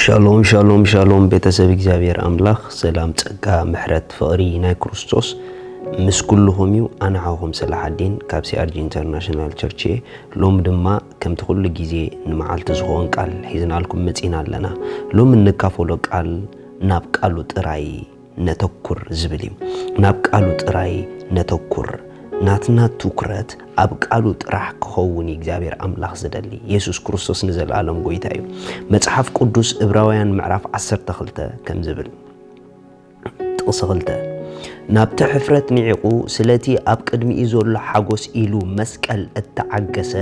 ሻሎም ሻሎም ሻሎም፣ ቤተሰብ እግዚኣብሔር ኣምላኽ ሰላም፣ ጸጋ፣ ምሕረት፣ ፍቕሪ ናይ ክርስቶስ ምስ ኩልኹም እዩ። ኣነ ሓውኹም ሰላሓዲን ካብ ሲኣርጂ ኢንተርናሽናል ቸርች እየ። ሎም ድማ ከምቲ ኩሉ ግዜ ንመዓልቲ ዝኸውን ቃል ሒዝናልኩም መጺና ኣለና። ሎም እንካፈሎ ቃል ናብ ቃሉ ጥራይ ነተኩር ዝብል እዩ። ናብ ቃሉ ጥራይ ነተኩር። ናትና ትኩረት ኣብ ቃሉ ጥራሕ ክኸውን እዩ እግዚኣብሔር ኣምላኽ ዝደሊ። የሱስ ክርስቶስ ንዘለኣለም ጎይታ እዩ። መጽሓፍ ቅዱስ እብራውያን ምዕራፍ ዓሰርተ ክልተ ከም ዝብል፣ ጥቕሲ ክልተ፣ ናብቲ ሕፍረት ንዒቑ ስለቲ ኣብ ቅድሚኡ ዘሎ ሓጎስ ኢሉ መስቀል እተዓገሰ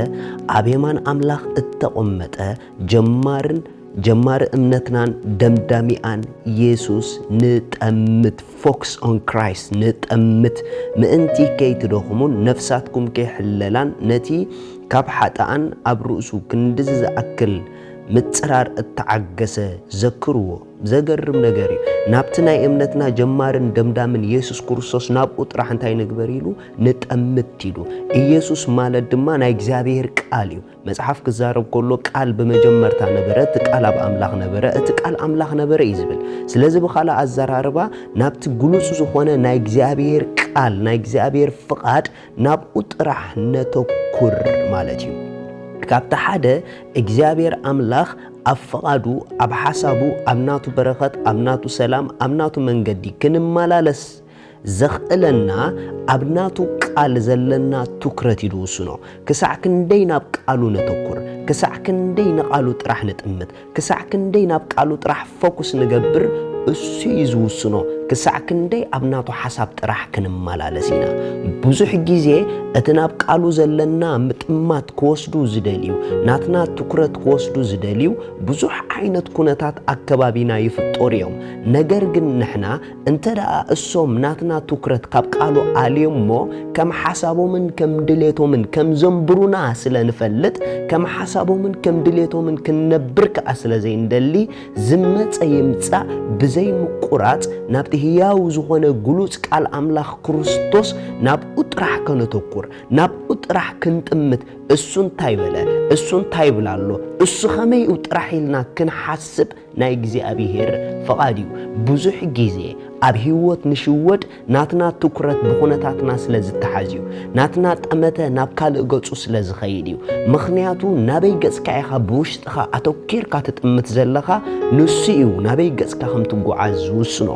ኣብ የማን ኣምላኽ እተቐመጠ ጀማርን ጀማሪ እምነትናን ደምዳሚኣን የሱስ ንጠምት። Focus on Christ ንጠምት፣ ምእንቲ ከይትደኽሙን ነፍሳትኩም ከይሕለላን ነቲ ካብ ሓጥኣን ኣብ ርእሱ ክንድዚ ዝኣክል ምጽራር እተዓገሰ ዘክርዎ። ዘገርም ነገር እዩ። ናብቲ ናይ እምነትና ጀማርን ደምዳምን የሱስ ክርስቶስ ናብኡ ጥራሕ እንታይ ንግበር ኢሉ? ንጠምት ኢሉ። ኢየሱስ ማለት ድማ ናይ እግዚኣብሔር ቃል እዩ። መጽሓፍ ክዛረብ ከሎ ቃል ብመጀመርታ ነበረ፣ እቲ ቃል ኣብ ኣምላኽ ነበረ፣ እቲ ቃል ኣምላኽ ነበረ እዩ ዝብል። ስለዚ ብኻልእ ኣዘራርባ ናብቲ ግሉጽ ዝኾነ ናይ እግዚኣብሔር ቃል፣ ናይ እግዚኣብሔር ፍቓድ ናብኡ ጥራሕ ነተኩር ማለት እዩ። ካብቲ ሓደ እግዚኣብሔር ኣምላኽ ኣብ ፍቓዱ፣ ኣብ ሓሳቡ፣ ኣብ ናቱ በረኸት፣ ኣብ ናቱ ሰላም፣ ኣብ ናቱ መንገዲ ክንመላለስ ዘኽእለና ኣብ ናቱ ቃል ዘለና ትኩረት እዩ ዝውስኖ። ክሳዕ ክንደይ ናብ ቃሉ ነተኩር፣ ክሳዕ ክንደይ ንቃሉ ጥራሕ ንጥምት፣ ክሳዕ ክንደይ ናብ ቃሉ ጥራሕ ፎኩስ ንገብር፣ እሱ እዩ ዝውስኖ። ክሳዕ ክንደይ ኣብ ናቱ ሓሳብ ጥራሕ ክንመላለስ ኢና። ብዙሕ ግዜ እቲ ናብ ቃሉ ዘለና ምጥማት ክወስዱ ዝደልዩ፣ ናትና ትኩረት ክወስዱ ዝደልዩ ብዙሕ ዓይነት ኩነታት ኣከባቢና ይፍጠሩ እዮም። ነገር ግን ንሕና እንተ ደኣ እሶም ናትና ትኩረት ካብ ቃሉ ኣልዮሞ፣ ከም ሓሳቦምን ከም ድሌቶምን ከም ዘንብሩና ስለ ንፈልጥ፣ ከም ሓሳቦምን ከም ድሌቶምን ክንነብር ከኣ ስለ ዘይንደሊ፣ ዝመጸ ይምጻእ ብዘይ ምቁራጽ ናብቲ ህያው ዝኾነ ግሉጽ ቃል ኣምላኽ ክርስቶስ ናብኡ ጥራሕ ከነተኩር፣ ናብኡ ጥራሕ ክንጥምት፣ እሱ እንታይ በለ፣ እሱ እንታይ ይብል ኣሎ፣ እሱ ከመይ እዩ ጥራሕ ኢልና ክንሓስብ ናይ እግዚኣብሔር ፍቓድ እዩ። ብዙሕ ግዜ ኣብ ህይወት ንሽወድ ናትና ትኩረት ብኹነታትና ስለ ዝተሓዝ እዩ። ናትና ጠመተ ናብ ካልእ ገጹ ስለ ዝኸይድ እዩ። ምኽንያቱ ናበይ ገጽካ ኢኻ ብውሽጥኻ ኣተኪርካ ትጥምት ዘለኻ፣ ንሱ እዩ ናበይ ገጽካ ከም ትጓዓዝ ዝውስኖ።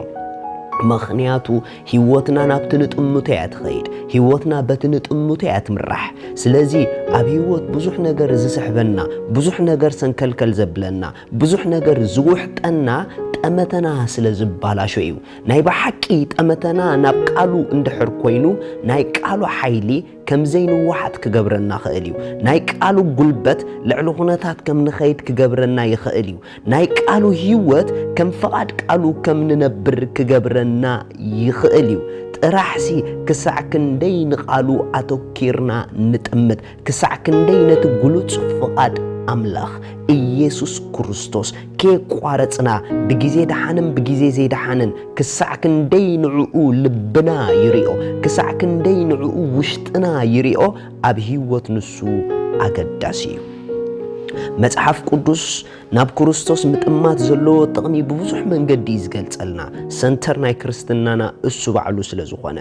ምኽንያቱ ህይወትና ናብቲ ንጥምቶ እያ ትኸይድ። ህይወትና በቲ ንጥምቶ እያ ትምራሕ። ስለዚ ኣብ ህይወት ብዙሕ ነገር ዝስሕበና፣ ብዙሕ ነገር ሰንከልከል ዘብለና፣ ብዙሕ ነገር ዝውሕጠና ጠመተና ስለ ዝባላሾ እዩ። ናይ ብሓቂ ጠመተና ናብ ቃሉ እንድሕር ኮይኑ፣ ናይ ቃሉ ሓይሊ ከም ዘይንወሓጥ ክገብረና ይኽእል እዩ። ናይ ቃሉ ጉልበት ልዕሊ ኩነታት ከም ንኸይድ ክገብረና ይኽእል እዩ። ናይ ቃሉ ህይወት ከም ፍቓድ ቃሉ ከም ንነብር ክገብረና ይኽእል እዩ። ጥራሕሲ ክሳዕ ክንደይ ንቓሉ ኣተኪርና ንጥምት፣ ክሳዕ ክንደይ ነቲ ግሉጽ ፍቓድ ኣምላኽ ኢየሱስ ክርስቶስ ከየቋረጽና፣ ብግዜ ደሓንን ብግዜ ዘይደሓንን፣ ክሳዕ ክንደይ ንዕኡ ልብና ይሪኦ፣ ክሳዕ ክንደይ ንዕኡ ውሽጥና ይሪኦ፣ ኣብ ህይወት ንሱ ኣገዳሲ እዩ። መጽሓፍ ቅዱስ ናብ ክርስቶስ ምጥማት ዘለዎ ጥቕሚ ብብዙሕ መንገዲ እዩ ዝገልጸልና። ሰንተር ናይ ክርስትናና እሱ ባዕሉ ስለ ዝኾነ።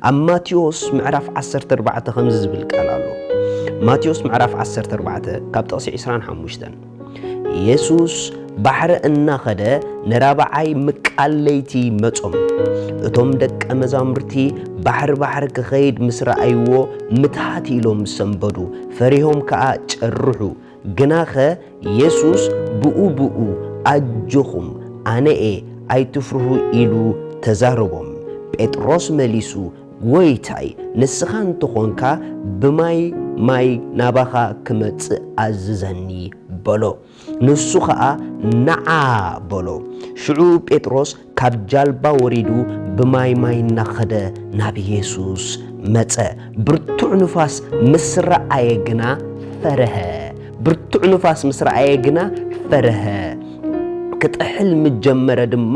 ኣብ ማቴዎስ ምዕራፍ ዓሰርተ ኣርባዕተ ከምዚ ዝብል ቃል ኣሎ። ማቴዎስ ምዕራፍ ዓሰርተ ኣርባዕተ ካብ ጥቕሲ ዕስራን ሓሙሽተን፣ የሱስ ባሕሪ እናኸደ ንራብዓይ ምቃል ለይቲ መጾም። እቶም ደቀ መዛሙርቲ ባሕሪ ባሕሪ ክኸይድ ምስ ረኣይዎ፣ ምትሃት ኢሎም ሰንበዱ፣ ፈሪሆም ከኣ ጨርሑ። ግናኸ የሱስ ብኡ ብኡ፣ ኣጆኹም፣ ኣነ እየ፣ ኣይትፍርሁ ኢሉ ተዛረቦም። ጴጥሮስ መሊሱ፣ ጎይታይ፣ ንስኻ እንተኾንካ፣ ብማይ ማይ ናባኻ ክመጽእ ኣዝዘኒ በሎ። ንሱ ኸኣ ንዓ በሎ። ሽዑ ጴጥሮስ ካብ ጃልባ ወሪዱ ብማይ ማይ እናኸደ ናብ የሱስ መጸ። ብርቱዕ ንፋስ ምስ ረኣየ ግና ፈርሀ። ብርቱዕ ንፋስ ምስ ረኣየ ግና ፈርሀ። ክጥሕል ምስ ጀመረ ድማ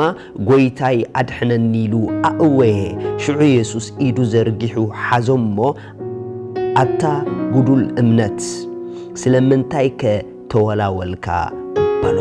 ጎይታይ ኣድሕነኒ ኢሉ ኣእወየ። ሽዑ የሱስ ኢዱ ዘርጊሑ ሓዞ እሞ ኣታ ጉዱል እምነት ስለምንታይከ ተወላወልካ በሎ።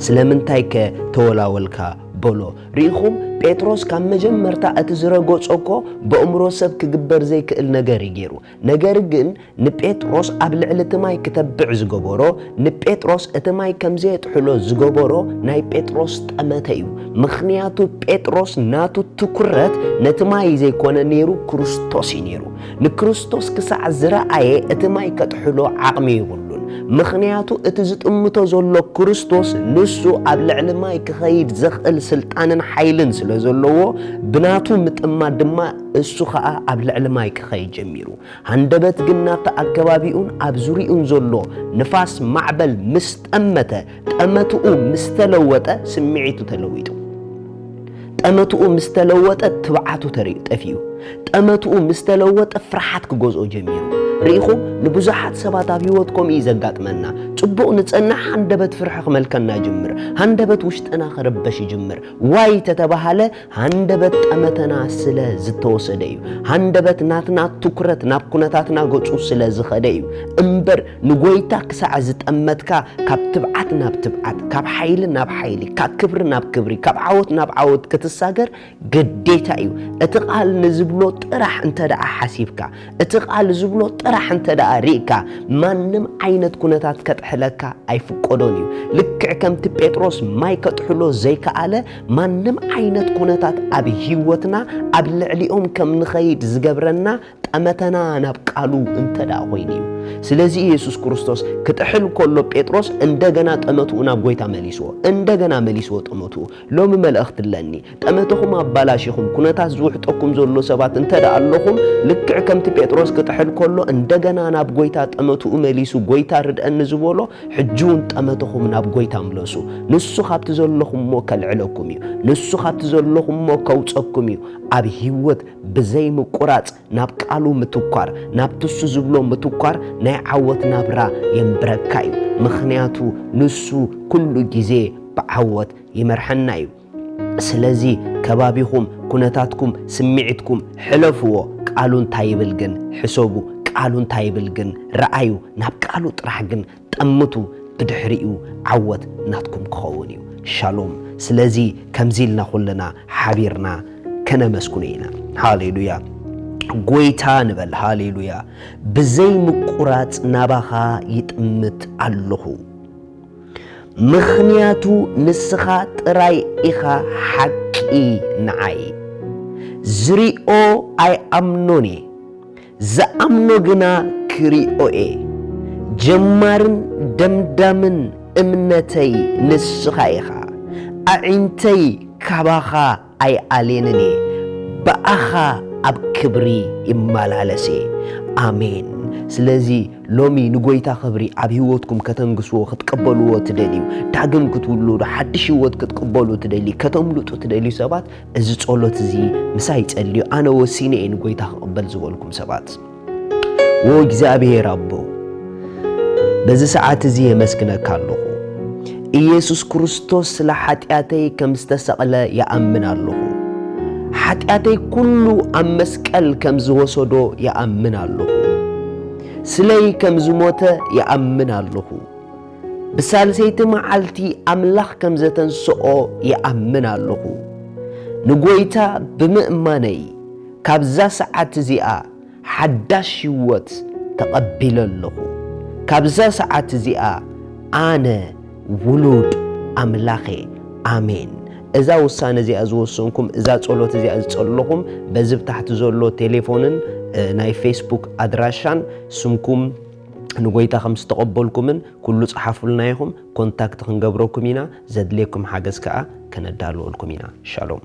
ስለምንታይከ ተወላወልካ? በሎ። ርኢኹም፣ ጴጥሮስ ካብ መጀመርታ እቲ ዝረገጾ እኮ በእምሮ ሰብ ክግበር ዘይክእል ነገር እዩ ገይሩ። ነገር ግን ንጴጥሮስ ኣብ ልዕሊ እቲ ማይ ክተብዕ ዝገበሮ፣ ንጴጥሮስ እቲ ማይ ከም ዘየጥሕሎ ዝገበሮ ናይ ጴጥሮስ ጠመተ እዩ። ምኽንያቱ ጴጥሮስ ናቱ ትኩረት ነቲ ማይ ዘይኮነ ነይሩ፣ ክርስቶስ እዩ ነይሩ። ንክርስቶስ ክሳዕ ዝረኣየ እቲ ማይ ከጥሕሎ ዓቕሚ የብሉን። ምኽንያቱ እቲ ዝጥምቶ ዘሎ ክርስቶስ ንሱ ኣብ ልዕሊ ማይ ክኸይድ ዘኽእል ስልጣንን ሓይልን ስለ ዘለዎ ብናቱ ምጥማት ድማ እሱ ኸኣ ኣብ ልዕሊ ማይ ክኸይድ ጀሚሩ። ሃንደበት ግን ናብቲ ኣከባቢኡን ኣብ ዙሪኡን ዘሎ ንፋስ ማዕበል ምስ ጠመተ፣ ጠመትኡ ምስ ተለወጠ ስምዒቱ ተለዊጡ። ጠመትኡ ምስ ተለወጠ ትብዓቱ ተሪኡ ጠፊኡ። ጠመትኡ ምስ ተለወጠ ፍርሓት ክገዝኦ ጀሚሩ። ርኢኹም፣ ንብዙሓት ሰባት ኣብ ህይወት ከምኡ እዩ ዘጋጥመና። ጽቡቕ ንጸንሕ ሃንደበት ፍርሒ ክመልከና ይጅምር። ሃንደበት ውሽጥና ክርበሽ ይጅምር። ዋይ ተተባሃለ ሃንደበት ጠመተና ስለ ዝተወሰደ እዩ። ሃንደበት ናትና ትኩረት ናብ ኩነታትና ገጹ ስለ ዝኸደ እዩ። እምበር ንጎይታ ክሳዕ ዝጠመትካ ካብ ትብዓት ናብ ትብዓት፣ ካብ ሓይሊ ናብ ሓይሊ፣ ካብ ክብሪ ናብ ክብሪ፣ ካብ ዓወት ናብ ዓወት ክትሳገር ግዴታ እዩ። እቲ ቃል ንዝብሎ ጥራሕ እንተ ደኣ ሓሲብካ፣ እቲ ቃል ዝብሎ ጥራሕ እንተ ደኣ ርኢካ፣ ማንም ዓይነት ኩነታት ከጥሕለካ ኣይፍቀዶን እዩ። ልክዕ ከምቲ ጴጥሮስ ማይ ከጥሕሎ ዘይከኣለ፣ ማንም ዓይነት ኩነታት ኣብ ህይወትና ኣብ ልዕሊኦም ከም ንኸይድ ዝገብረና ጠመተና ናብ ቃሉ እንተ ደኣ ኮይኑ እዩ። ስለዚ ኢየሱስ ክርስቶስ ክጥሕል ከሎ ጴጥሮስ እንደገና ጠመትኡ ናብ ጎይታ መሊስዎ። እንደገና መሊስዎ ጠመትኡ። ሎሚ መልእኽቲ ኣለኒ። ጠመትኹም ኣባላሺኹም ኩነታት ዝውሕጠኩም ዘሎ ሰባት እንተ ደኣ ኣለኹም፣ ልክዕ ከምቲ ጴጥሮስ ክጥሕል ከሎ እንደገና ናብ ጎይታ ጠመትኡ መሊሱ፣ "ጎይታ ርድአኒ" ዝበሎ፣ ሕጂ እውን ጠመትኹም ናብ ጎይታ ምለሱ። ንሱ ካብቲ ዘለኹምዎ ከልዕለኩም እዩ። ንሱ ካብቲ ዘለኹምዎ ከውጸኩም እዩ። ኣብ ህይወት ብዘይ ምቁራጽ ናብ ቃሉ ምትኳር፣ ናብቲ እሱ ዝብሎ ምትኳር ናይ ዓወት ናብራ የንብረካ እዩ። ምኽንያቱ ንሱ ኩሉ ግዜ ብዓወት ይመርሐና እዩ። ስለዚ ከባቢኹም፣ ኩነታትኩም፣ ስምዒትኩም ሕለፍዎ። ቃሉ እንታይ ይብል ግን ሕሰቡ። ቃሉ እንታይ ይብል ግን ረኣዩ። ናብ ቃሉ ጥራሕ ግን ጠምቱ፣ ብድሕሪኡ ዓወት ናትኩም ክኸውን እዩ። ሻሎም። ስለዚ ከምዚ ኢልና ኩልና ሓቢርና ከነመስግኖ ኢና። ሃሌሉያ። ጎይታ ንበል። ሃሌሉያ። ብዘይ ምቁራጽ ናባኻ ይጥምት ኣለኹ፣ ምኽንያቱ ንስኻ ጥራይ ኢኻ ሓቂ ንዓይ። ዝሪኦ ኣይኣምኖን እየ፣ ዝኣምኖ ግና ክሪኦ እየ። ጀማርን ደምዳምን እምነተይ ንስኻ ኢኻ። ኣዒንተይ ካባኻ ኣይኣልየንን እየ። ብኣኻ ኣብ ክብሪ ይመላለስ እየ። ኣሜን። ስለዚ ሎሚ ንጎይታ ክብሪ ኣብ ህይወትኩም ከተንግስዎ፣ ክትቅበልዎ ትደልዩ፣ ዳግም ክትውለዱ፣ ሓድሽ ህይወት ክትቅበሉ ትደልዩ፣ ከተምልጡ ትደልዩ ሰባት፣ እዚ ጸሎት እዚ ምሳይ ጸልዩ፣ ኣነ ወሲነ እየ ንጎይታ ክቕበል ዝበልኩም ሰባት። ዎ እግዚኣብሔር ኣቦ፣ በዚ ሰዓት እዚ የመስግነካ ኣለኹ። ኢየሱስ ክርስቶስ ስለ ሓጢኣተይ ከም ዝተሰቕለ ይኣምን ኣለኹ። ሓጢኣተይ ኩሉ ኣብ መስቀል ከም ዝወሰዶ ይኣምን ኣለኹ። ስለይ ከም ዝሞተ ይኣምን ኣለኹ። ብሳልሰይቲ መዓልቲ ኣምላኽ ከም ዘተንስኦ ይኣምን ኣለኹ። ንጎይታ ብምእማነይ፣ ካብዛ ሰዓት እዚኣ ሓዳሽ ህይወት ተቐቢለ ኣለኹ። ካብዛ ሰዓት እዚኣ ኣነ ውሉድ ኣምላኽ እየ። ኣሜን። እዛ ውሳነ እዚኣ ዝወሰንኩም፣ እዛ ጸሎት እዚኣ ዝጸለኹም፣ በዚ ብታሕቲ ዘሎ ቴሌፎንን፣ እ፣ ናይ ፌስቡክ ኣድራሻን ስምኩም ንጎይታ ከም ዝተቐበልኩምን ኩሉ ጸሓፉልና ኢኹም። ኮንታክት ክንገብረኩም ኢና። ዘድልየኩም ሓገዝ ከኣ ከነዳልወልኩም ኢና። ሻሎም።